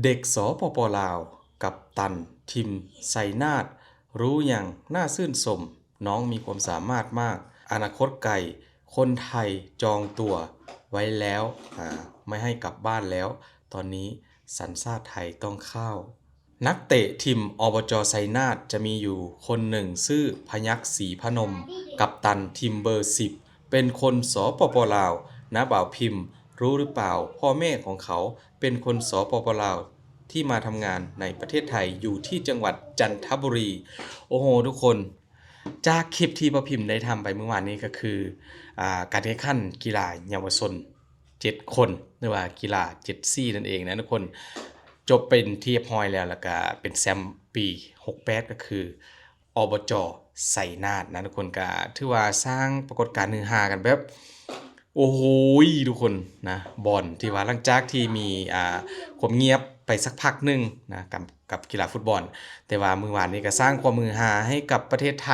ເດັກ ສປປ ລາວ ກັບຕັນທີມໄຊນາດ ຮູ້ຫຍັງໜ້າຊື່ນຊົມ, ນ້ອງມີຄວາມສາມາດມາກ, ອະນາຄົດໄກ, ຄົນໄທຈອງຕົວໄວ້ແລ້ວ, ອາ, ໄມ່ໃຫ້ກັບບ້ານແລ້ວ, ຕອນນີ້ສັນຊາດໄທຕ້ອງຂ້າວ. ນັກເຕະທີມ ອບຈ ໄຊນາດ ຈະມີຢູ່ຄົນໜຶ່ງຊື່ ພະຍັກ ສີພະນົມ, ກັບຕັນທີມເບີສິບ, ເປັນຄົນ ສປປ ລາວ. ນ້າບ່າວພິມ ຮູ້ຫຼືເປົ່າ, ພໍ່ແມ່ຂອງເຂົາເປັນຄົນ ສປປ ລາວ ທີ່ມາທຳງານໃນປະເທດໄທ ຢູ່ທີ່ຈັງຫວັດຈັນທະບູລີ. ໂອ້ໂຫ ທຸກຄົນ, ຈາກຄລິບທີ່ບ່າວພິມໄດ້ທຳໄປມື້ວານນີ້ ກໍຄື ອາ ການແຂ່ງຂັນກິລາເຍົາວະຊົນເຈັດຄົນ ຫຼືວ່າກິລາເຈັດສີ່ນັ້ນເອງນະທຸກຄົນ, ຈົບເປັນທີ່ຮຽບຮ້ອຍແລ້ວ, ແລ້ວກະເປັນແຊ້ມປີຫົກແປດ ກໍຄື ອບຈ ໄຊນາດນະທຸກຄົນ, ກະຖືວ່າສ້າງປາກົດການຮືຮາກັນແບບ ໂອ້ໂຫ ທຸກຄົນນະ, ບ່ອນທີ່ວ່າຫຼັງຈາກທີ່ມີ ອາ ຄວາມງຽບໄປສັກພັກໜຶ່ງນະ ກັບ ກັບກິລາຟຸດບອນ, ແຕ່ວ່າມື້ວານນີ້ກໍສ້າງຄວາມຮືຮາໃຫ້ກັບປະເທດໄທ.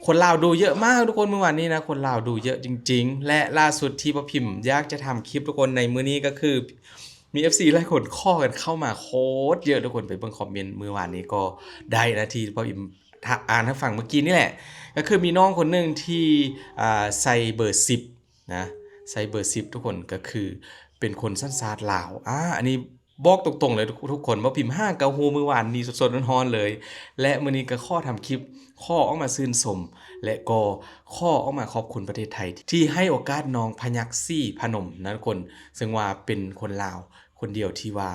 ຄົນລາວດູເຍີະມາກທຸກຄົນ, ມື້ວານນີ້ນະ ຄົນລາວດູເຍີະຈິງໆ. ແລະລ່າສຸດທີ່ບ່າວພິມຢາກຈະທຳຄລິບທຸກຄົນໃນມື້ນີ້ ກໍຄືມີເອັຟຊີຫຼາຍຄົນຂໍກັນເຂົ້າມາໂຄດເຍີະທຸກຄົນ, ໄປເບິ່ງຄອມເມັນມື້ວານນີ້ກໍໄດ້ນະ ທີ່ບ່າວພິມ ຖ້າອ່ານໃຫ້ຟັງເມື່ອກີ້ນີ້ແຫຼະ, ກໍຄືມີນ້ອງຄົນໜຶ່ງທີ່ ອາ ໃສ່ເບີສິບນະ, ໃສ່ເບີສິບທຸກຄົນ, ກໍຄືເປັນຄົນສັນຊາດລາວ. ອາ ອັນນີ້ບອກຕົງໆເລີຍທຸກ ທຸກຄົນ, ບ່າວພິມຫາກໍຮູ້ມື້ວານນີ້ສົດໆຮ້ອນໆເລີຍ, ແລະ ມື້ນີ້ກໍຂໍທຳຄລິບ ຂໍອອກມາຊື່ນຊົມ ແລະ ກໍຂໍອອກມາຂອບຄຸນປະເທດໄທ ທີ່ໃຫ້ໂອກາດນ້ອງພະຍັກ ສີພະນົມນະທຸກຄົນ, ເຊິ່ງວ່າເປັນຄົນລາວຄົນດຽວທີ່ວ່າ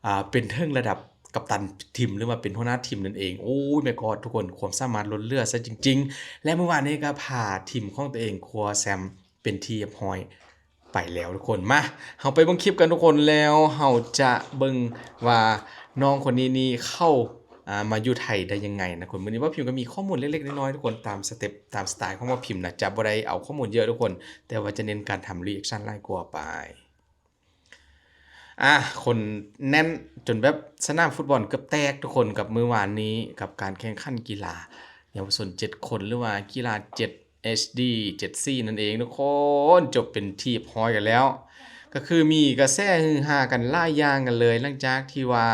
ອາ ເປັນເຖິງລະດັບກັບຕັນທີມ ຫຼືວ່າເປັນຫົວໜ້າທີມນັ້ນເອງ. ໂອ້ຍ ແມ່ກອດທຸກຄົນ, ຄວາມສາມາດລົ້ນເຫຼືອຊະຈິງໆ. ແລະ ມື້ວານນີ້ກໍພາທີມຂອງຕົວເອງຄວ້າແຊ້ມເປັນທີ່ຮຽບຮ້ອຍໄປແລ້ວທຸກຄົນ. ມາ ເຮົາໄປເບິ່ງຄລິບກັນທຸກຄົນ, ແລ້ວເຮົາຈະເບິ່ງວ່ານ້ອງຄົນນີ້ນີ້ເຂົ້າ ອາ ມາຢູ່ໄທໄດ້ຍັງໄງນະທຸກຄົນ. ມື້ນີ້ບ່າວພິມກໍມີຂໍ້ມູນເລັກໆນ້ອຍໆທຸກຄົນ, ຕາມສະເຕັບ ຕາມສະໄຕຂອງບ່າວພິມນະ, ຈະບໍ່ໄດ້ເອົາຂໍ້ມູນເຍອະທຸກຄົນ, ແຕ່ວ່າຈະເນັ້ນການທຳຣີແອັກຊັນຫຼາຍກວ່າໄປ. ອາ ຄົນແໜ້ນຈົນແບບສະໜາມຟຸດບອນເກືອບແຕກທຸກຄົນ ກັບມື້ວານນີ້ ກັບການແຂ່ງຂັນກິລາເຍົາວະຊົນເຈັດຄົນ ຫຼືວ່າກິລາເຈັດ ເອັດດີ ເຈັດສີ່ນັ້ນເອງທຸກຄົນ, ຈົບເປັນທີ່ຮຽບຮ້ອຍກັນແລ້ວ. ກໍຄືມີກະແສຮືຮາກັນຫຼາຍຢ່າງກັນເລີຍ, ຫຼັງຈາກທີ່ວ່າ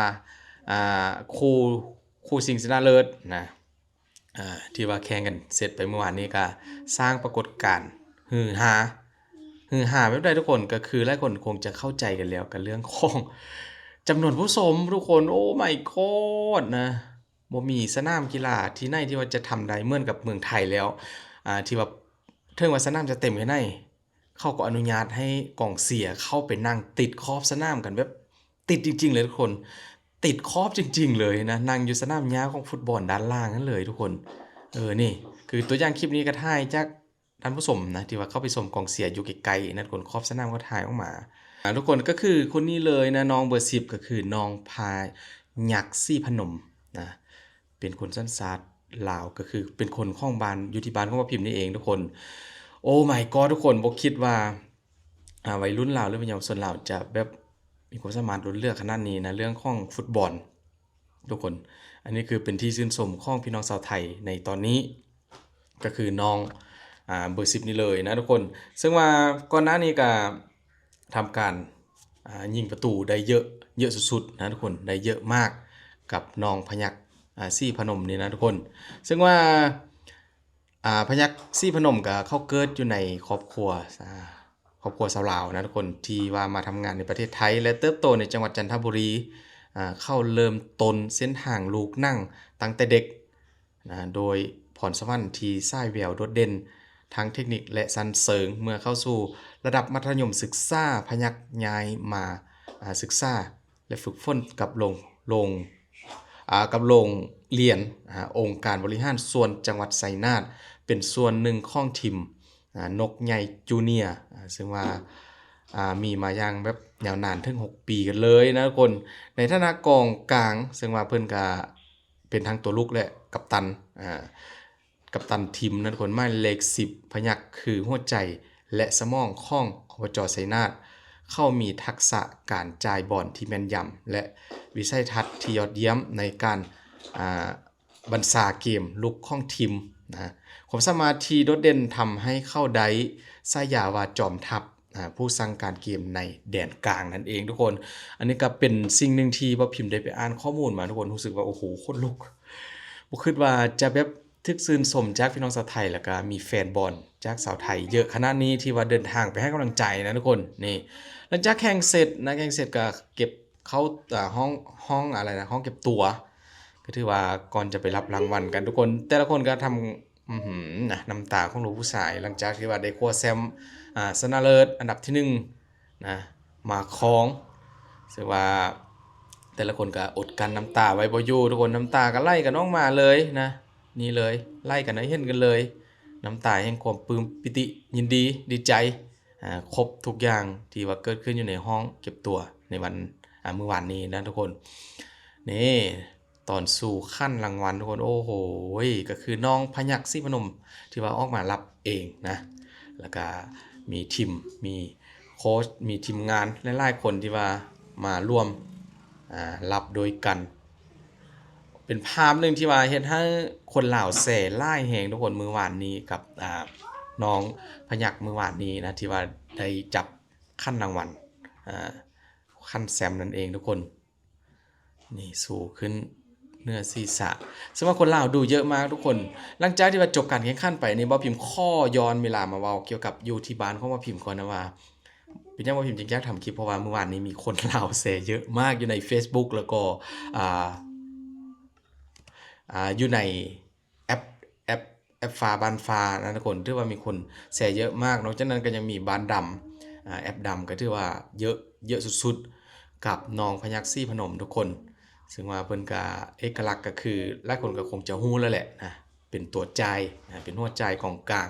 ອາ ຄູ່ ຄູ່ຊິງຊະນະເລີດນະ ອາ ທີ່ວ່າແຂ່ງກັນເສັດໄປມື້ວານນີ້ ກະສ້າງປາກົດການຮືຮາ, ຮືຮາແບບໃດທຸກຄົນ? ກໍຄືຫຼາຍຄົນຄົງຈະເຂົ້າໃຈກັນແລ້ວ ກັບເລື່ອງຂອງຈຳນວນຜູ້ຊົມທຸກຄົນ. ໂອ້ ມາຍກອດ ນະ, ບໍ່ມີສະໜາມກິລາທີ່ໃນທີ່ວ່າຈະທຳໄດ້ເໝືອນກັບເມືອງໄທແລ້ວ, ອາ ທີ່ວ່າເຖິງວ່າສະໜາມຈະເຕັມແຄ່ໃດ ເຂົາກໍອະນຸຍາດໃຫ້ກອງເຊຍເຂົ້າໄປນັ່ງຕິດຂອບສະໜາມກັນແບບ ຕິດຈິງໆເລີຍທຸກຄົນ, ຕິດຂອບຈິງໆເລີຍນະ, ນັ່ງຢູ່ສະໜາມຫຍ້າຂອງຟຸດບອນດ້ານລ່າງນັ້ນເລີຍທຸກຄົນ. ເອີ ນີ້ຄືຕົວຢ່າງຄລິບນີ້ ກໍຖ່າຍຈາກທ່ານຜູ້ຊົມນະ ທີ່ວ່າເຂົ້າໄປຊົມກອງເຊຍຢູ່ໃກ້ໆນະທຸກຄົນ, ຂອບສະໜາມກໍຖ່າຍອອກມາ. ອາ ທຸກຄົນ, ກໍຄືຄົນນີ້ເລີຍນະ, ນ້ອງເບີສິບ ກໍຄືນ້ອງພະຍັກ ສີພະນົມນະ, ເປັນຄົນສັນຊາດລາວ, ກໍຄືເປັນຄົນຂອງບ້ານ ຢູ່ທີ່ບ້ານຂອງບ່າວພິມນີ້ເອງທຸກຄົນ. ໂອ້ມາຍກອດ ທຸກຄົນ, ບໍ່ຄິດວ່າ ອາ ໄວລຸ້ນລາວ ຫຼືວ່າເຍົາວະຊົນລາວ ຈະແບບມີຄວາມສາມາດລົ້ນເຫຼືອຂະໜາດນີ້ນະ ເລື່ອງຂອງຟຸດບອນທຸກຄົນ. ອັນນີ້ຄືເປັນທີ່ຊື່ນຊົມຂອງພີ່ນ້ອງຊາວໄທໃນຕອນນີ້, ກໍຄືນ້ອງ ອາ ເບີສິບນີ້ເລີຍນະທຸກຄົນ. ເຊິ່ງວ່າກ່ອນໜ້ານີ້ກໍທຳການ ອາ ຍິງປະຕູໄດ້ເຍີະ ເຍີະສຸດໆນະທຸກຄົນ, ໄດ້ເຍີະມາກກັບນ້ອງພະຍັກ ອາ ສີພະນົມນີ້ນະທຸກຄົນ. ເຊິ່ງວ່າ ອາ ພະຍັກ ສີພະນົມ ກໍເຂົາເກີດຢູ່ໃນຄອບຄົວ ອາ ຄອບຄົວຊາວລາວນະທຸກຄົນ ທີ່ວ່າມາທຳງານໃນປະເທດໄທ ແລະ ເຕີບໂຕໃນຈັງຫວັດຈັນທະບູລີ. ອາ ເຂົາເລີ່ມຕົ້ນເສັ້ນທາງລູກໜັງຕັ້ງແຕ່ເດັກນະ ໂດຍພອນສະຫວັນທີ່ສາຍແວວໂດດເດັ່ນທາງເທັກນິກ ແລະ ຊັ້ນເຊີງ. ເມື່ອເຂົ້າສູ່ລະດັບມັດທະຍົມສຶກສາ, ພະຍັກຍ້າຍມາ ອາ ສຶກສາ ແລະ ຝຶກຝົນກັບໂລງ ໂລງ ອາ ກັບໂລງລຽນ ອາ ອົງການບໍລິຫານສ່ວນຈັງຫວັດໄຊນາດ ເປັນສ່ວນໜຶ່ງຂອງທີມ ອາ ນົກໃຫຍ່ຈູເນຍ ອາ ເຊິ່ງວ່າ ອາ ມີມາຢ່າງແບບຍາວນານເຖິງຫົກປີກັນເລີຍນະທຸກຄົນ. ໃນຖານະກອງກາງ ເຊິ່ງວ່າເພິ່ນກະເປັນທັງຕົວລຸກ ແລະ ກັບຕັນ ອາ ກັບຕັນທີມນະທຸກຄົນ. ໝາຍເລກສິບ ພະຍັກ ຄືຫົວໃຈ ແລະ ສະໝອງຂອງ ອບຈ ໄຊນາດ. ເຂົາມີທັກສະການຈ່າຍບອນທີ່ແມ່ນຢຳ ແລະ ວິໄສທັດທີ່ຍອດຢ້ຽມໃນການ ອາ ບັນຊາເກມລຸກຂອງທີມນະ. ຄວາມສາມາດທີ່ໂດດເດັ່ນທຳໃຫ້ເຂົາໄດ້ສາຍາວ່າຈອມທັບ ອາ ຜູ້ສັ່ງການເກມໃນແດນກາງນັ້ນເອງທຸກຄົນ. ອັນນີ້ກໍເປັນສິ່ງໜຶ່ງທີ່ບ່າວພິມໄດ້ໄປອ່ານຂໍ້ມູນມາທຸກຄົນ, ຮູ້ສຶກວ່າ ໂອ້ໂຫ ຂົນລຸກ. ບໍ່ຄິດວ່າຈະແບບຖືກຊື່ນຊົມຈາກພີ່ນ້ອງຊາວໄທ ແລ້ວກໍມີແຟນບອນຈາກຊາວໄທເຍອະຂະໜາດນີ້ ທີ່ວ່າເດີນທາງໄປໃຫ້ກຳລັງໃຈນະທຸກຄົນ. ນີ້ ຫຼັງຈາກແຂ່ງເສັດນະ, ແຂ່ງເສັດກໍເກັບ ເຂົ້າ ອາ ຫ້ອງ ຫ້ອງ ອະໄລນະ ຫ້ອງເກັບຕົວ ກໍຖືວ່າກ່ອນຈະໄປຮັບລາງວັນກັນທຸກຄົນ ແຕ່ລະຄົນກໍທຳ ອືຫື ນະ ນ້ຳຕາຂອງລູກຜູ້ຊາຍ ຫຼັງຈາກທີ່ວ່າໄດ້ຄວ້າແຊ້ມ ອາ ຊະນະເລີດອັນດັບທີໜຶ່ງນະ ມາຄອງ. ເຊິ່ງວ່າແຕ່ລະຄົນກໍອົດກັ້ນນ້ຳຕາໄວ້ບໍ່ຢູ່ທຸກຄົນ, ນ້ຳຕາກໍໄຫຼກັນອອກມາເລີຍນະ, ນີ້ເລີຍ ໄຫຼກັນໃຫ້ເຫັນກັນເລີຍ, ນ້ຳຕາແຫ່ງຄວາມປຶ້ມປີຕິ ຍິນດີ ດີໃຈ. ອາ ຄົບທຸກຢ່າງທີ່ວ່າເກີດຂຶ້ນຢູ່ໃນຫ້ອງເກັບຕົວໃນວັນ ອາ ມື້ວານນີ້ນະທຸກຄົນ. ນີ້ ຕອນສູ່ຂັ້ນລາງວັນທຸກຄົນ, ໂອ້ໂຫ ກໍຄືນ້ອງພະຍັກສີພະນົມທີ່ວ່າອອກມາຮັບເອງນະ, ແລ້ວກະມີທີມ ມີໂຄດ ມີທີມງານຫຼາຍໆຄົນທີ່ວ່າມາຮ່ວມ ອາ ຮັບດ້ວຍກັນ. ເປັນພາບໜຶ່ງທີ່ວ່າເຮັດໃຫ້ຄົນລາວແຊຫຼາຍແຮງທຸກຄົນ ມື້ວານນີ້ກັບ ອາ ນ້ອງພະຍັກມື້ວານນີ້ນະ ທີ່ວ່າໄດ້ຈັບຂັ້ນລາງວັນ ອາ ຂັ້ນແຊ້ມນັ້ນເອງທຸກຄົນ. ນີ້ ຊູຂຶ້ນເໜືອສີສະ ເຊິ່ງວ່າຄົນລາວດູເຍອະມາກທຸກຄົນ. ຫຼັງຈາກທີ່ວ່າຈົບການແຂ່ງຂັນໄປນີ້ ບ່າວພິມຂໍຍ້ອນເວລາມາເວົ້າກ່ຽວກັບຢູ່ທີ່ບ້ານຂອງບ່າວພິມກ່ອນນະວ່າ ເປັນຫຍັງບ່າວພິມຈຶ່ງຢາກທຳຄລິບ, ເພາະວ່າມື້ວານນີ້ມີຄົນລາວແຊເຍອະມາກຢູ່ໃນເຟສບຸກ ແລ້ວກໍ ອາ ອາ ຢູ່ໃນ ແອັບ ແອັບ ແອັບຟ້າບ້ານຟ້ານະທຸກຄົນ, ຖືວ່າມີຄົນແຊເຍອະມາກ. ນອກຈາກນັ້ນກໍຍັງມີບ້ານດຳ ອາ ແອັບດຳ ກໍຖືວ່າເຍອະ ເຍອະສຸດໆ ກັບນ້ອງພະຍັກສີພະນົມທຸກຄົນ. ເຊິ່ງວ່າເພິ່ນກໍເອກະລັກກໍຄື ຫຼາຍຄົນກໍຄົງຈະຮູ້ແລ້ວແຫຼະນະ, ເປັນຕົວຈ່າຍນະ ເປັນຫົວໃຈກອງກາງ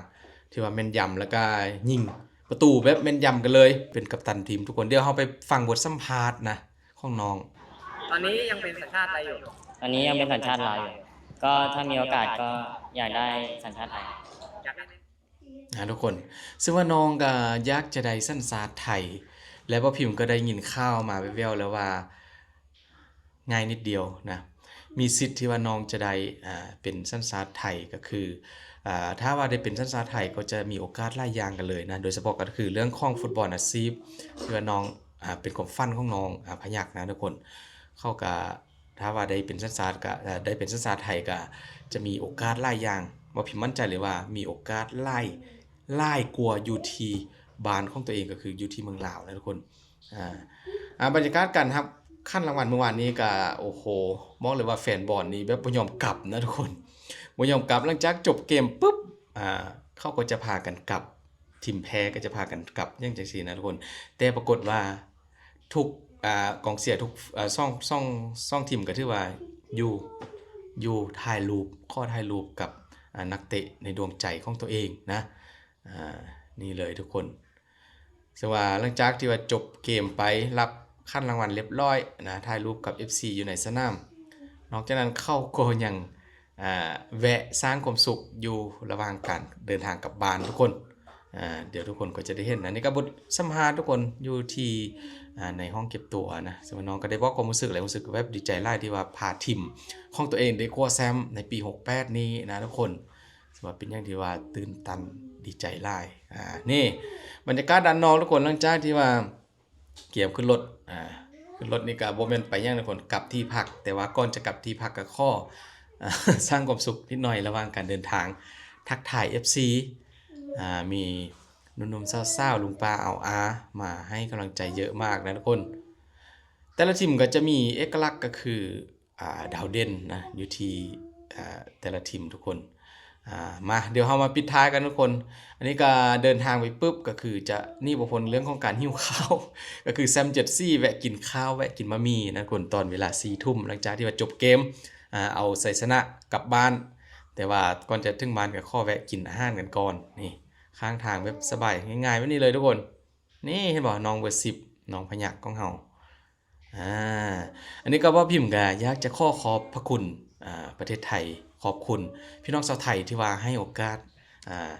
ຖືວ່າແມ່ນຢຳ ແລ້ວກໍຍິງປະຕູແບບແມ່ນຢຳກັນເລີຍ, ເປັນກັບຕັນທີມທຸກຄົນ. ດຽວເຮົາໄປຟັງບົດສຳພາດນະ ຂອງນ້ອງ. ຕອນນີ້ຍັງເປັນສັນຊາດໄທຢູ່? ຕອນນີ້ຍັງເປັນສັນຊາດລາວຢູ່, ກໍຖ້າມີໂອກາດກໍຢາກໄດ້ສັນຊາດໄທ. ຢາກໄດ້ ອາ ທຸກຄົນ, ເຊິ່ງວ່ານ້ອງກໍຢາກຈະໄດ້ສັນຊາດໄທ ແລະ ບ່າວພິມກໍໄດ້ຍິນຂ່າວມາແວ່ວໆແລ້ວວ່າ ງ່າຍນິດດຽວນະ, ມີສິດທີ່ວ່ານ້ອງຈະໄດ້ ອາ ເປັນສັນຊາດໄທ ກໍຄື ອາ ຖ້າວ່າໄດ້ເປັນສັນຊາດໄທ ກໍຈະມີໂອກາດຫຼາຍຢ່າງກັນເລີຍນະ, ໂດຍສະເພາະກໍຄືເລື່ອງຂອງຟຸດບອນອາຊີບ ທີ່ວ່ານ້ອງ ອາ ເປັນຄວາມຝັນຂອງນ້ອງ ອາ ພະຍັກນະທຸກຄົນ. ເຂົາກະ ຖ້າວ່າໄດ້ເປັນສັນຊາດກະ ເອີ່ ໄດ້ເປັນສັນຊາດໄທກະຈະມີໂອກາດຫຼາຍຢ່າງ, ບ່າວພິມໝັ້ນໃຈເລີຍວ່າມີໂອກາດຫຼາຍ ຫຼາຍກວ່າຢູ່ທີ່ບ້ານຂອງຕົວເອງ ກໍຄືຢູ່ທີ່ເມືອງລາວນະທຸກຄົນ. ອາ ອາ ບັນຍາກາດການຮັບຂັນລາງວັນມື້ວານນີ້ກະ ໂອ້ໂຫ ບອກເລີຍວ່າແຟນບອນນີ້ແບບບໍ່ຍອມກັບນະທຸກຄົນ, ບໍ່ຍອມກັບ. ຫຼັງຈາກຈົບເກມປຶບ ອາ ເຂົາກໍຈະພາກັນກັບ, ທີມແພ້ກໍຈະພາກັນກັບ ຫຍັງຈັ່ງຊີ້ນະທຸກຄົນ. ແຕ່ປາກົດວ່າ ທຸກ ອາ ກອງເຊຍທຸກ ອາ ສອງ ສອງ ສອງທີມກໍຖືວ່າຢູ່ ຢູ່ຖ່າຍຮູບ ຂໍຖ່າຍຮູບກັບ ອາ ນັກເຕະໃນດວງໃຈຂອງຕົວເອງນະ. ອາ ນີ້ເລີຍທຸກຄົນ, ເຊິ່ງວ່າຫຼັງຈາກທີ່ວ່າຈົບເກມໄປ ຮັບຂັນລາງວັນລຽບຮ້ອຍນະ, ຖ່າຍຮູບກັບເອັບຊີຢູ່ໃນສະໜາມ. ນອກຈາກນັ້ນເຂົາກໍຍັງ ອາ ແວະສ້າງຄວາມສຸກຢູ່ລະຫວ່າງການເດີນທາງກັບບ້ານທຸກຄົນ. ອາ ດຽວທຸກຄົນກໍຈະໄດ້ເຫັນ. ອັນນີ້ກໍບົດສຳພາດທຸກຄົນຢູ່ທີ່ ອາ ໃນຫ້ອງເກັບຕົວນະ, ເຊິ່ງວ່ານ້ອງກໍໄດ້ບອກຄວາມຮູ້ສຶກ ແລະ ຮູ້ສຶກແບບດີໃຈຫຼາຍທີ່ວ່າພາທີມຂອງຕົວເອງໄດ້ຄວ້າແຊ້ມໃນປີຫົກແປດນີ້ນະທຸກຄົນ. ເຊິ່ງວ່າເປັນຫຍັງທີ່ວ່າຕື່ນຕັນດີໃຈຫຼາຍ. ອາ ນີ້ບັນຍາກາດດ້ານນອກທຸກຄົນ, ຫຼັງຈາກທີ່ວ່າ ກຽມຂຶ້ນລົດ ອາ ຂຶ້ນລົດນີ້ກະບໍ່ແມ່ນໄປຫຍັງນະທຸກຄົນ, ກັບທີ່ພັກ. ແຕ່ວ່າກ່ອນຈະກັບທີ່ພັກກະຂໍ ອາ ສ້າງຄວາມສຸກນິດໜ້ອຍລະຫວ່າງການເດີນທາງ, ທັກທາຍເອັບຊີ ອາ ມີໜຸ່ມໆ ສາວໆ ລຸງປ້າອາວອາ ມາໃຫ້ກຳລັງໃຈເຍອະມາກນະທຸກຄົນ. ແຕ່ລະທີມກໍຈະມີເອກະລັກກໍຄື ອາ ດາວເດັ່ນນະ ຢູ່ທີ່ ອາ ແຕ່ລະທີມທຸກຄົນ. ອາ ມາ ດຽວເຮົາມາປິດທ້າຍກັນທຸກຄົນ. ອັນນີ້ກໍເດີນທາງໄປປຶບ ກໍຄືຈະໜີບໍ່ພົ້ນເລື່ອງຂອງການຫິວຂ້າວ ກໍຄືແຊມເຈັດສີ່ ແວະກິນຂ້າວ ແວະກິນບະໝີ່ນະທຸກຄົນ ຕອນເວລາສີ່ທຸ່ມ ຫຼັງຈາກທີ່ວ່າຈົບເກມ ອາ ເອົາໄຊຊະນະກັບບ້ານ. ແຕ່ວ່າກ່ອນຈະເຖິງບ້ານກໍຂໍແວະກິນອາຫານກັນກ່ອນ. ນີ້ ຂ້າງທາງແບບສະບາຍ ງ່າຍໆ ແບບນີ້ເລີຍທຸກຄົນ. ນີ້ ເຫັນບໍ່ ນ້ອງເບີສິບ ນ້ອງພະຍັກຂອງເຮົາ. ອາ ອັນນີ້ກໍບ່າວພິມກໍຢາກຈະຂໍຂອບພະຄຸນ ອາ ປະເທດໄທ, ຂອບຄຸນພີ່ນ້ອງຊາວໄທທີ່ວ່າໃຫ້ໂອກາດ ອາ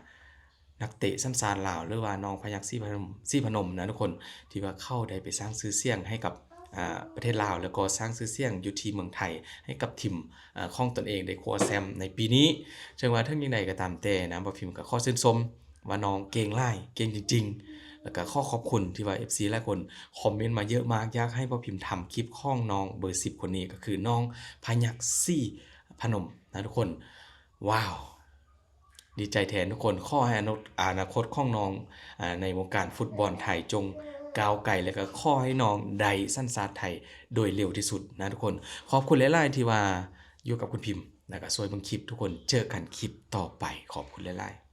ນັກເຕະສັນຊາດລາວ ຫຼືວ່ານ້ອງພະຍັກສີພະນົມ ສີພະນົມນະທຸກຄົນ, ທີ່ວ່າເຂົາໄດ້ໄປສ້າງຊື່ສຽງໃຫ້ກັບ ອາ ປະເທດລາວ ແລ້ວກໍສ້າງຊື່ສຽງຢູ່ທີ່ເມືອງໄທໃຫ້ກັບທີມ ອາ ຂອງຕົນເອງໄດ້ຄວ້າແຊ້ມໃນປີນີ້. ເຊິ່ງວ່າເຖິງຈັ່ງໃດກໍຕາມແຕ່ນະ ບ່າວພິມກໍຂໍຊື່ນຊົມ ວ່ານ້ອງເກັ່ງຫຼາຍ ເກັ່ງຈິງ ແລ້ວກໍຂໍຂອບຄຸນທີ່ວ່າເອັຟຊີຫຼາຍຄົນຄອມເມັນມາເຍອະມາກ ຢາກໃຫ້ພໍ່ພິມທຳຄລິບຂອງນ້ອງເບີສິບຄົນນີ້ ກໍຄືນ້ອງພະຍັກສີພະນົມນະທຸກຄົນ. ວ້າວ ດີໃຈແທນທຸກຄົນ. ຂໍໃຫ້ອະນາ ອະນາຄົດຂອງນ້ອງ ອາ ໃນວົງການຟຸດບອນໄທຈົ່ງກ້າວໄກ ແລ້ວກໍຂໍໃຫ້ນ້ອງໄດ້ສັນຊາດໄທໂດຍເລັວທີ່ສຸດນະທຸກຄົນ. ຂອບຄຸນຫຼາຍໆທີ່ວ່າຢູ່ກັບຄຸນພິມ ແລ້ວກໍຊ່ວຍເບິ່ງຄລິບທຸກຄົນ. ເຈີກັນຄລິບຕໍ່ໄປ. ຂອບຄຸນຫຼາຍໆ.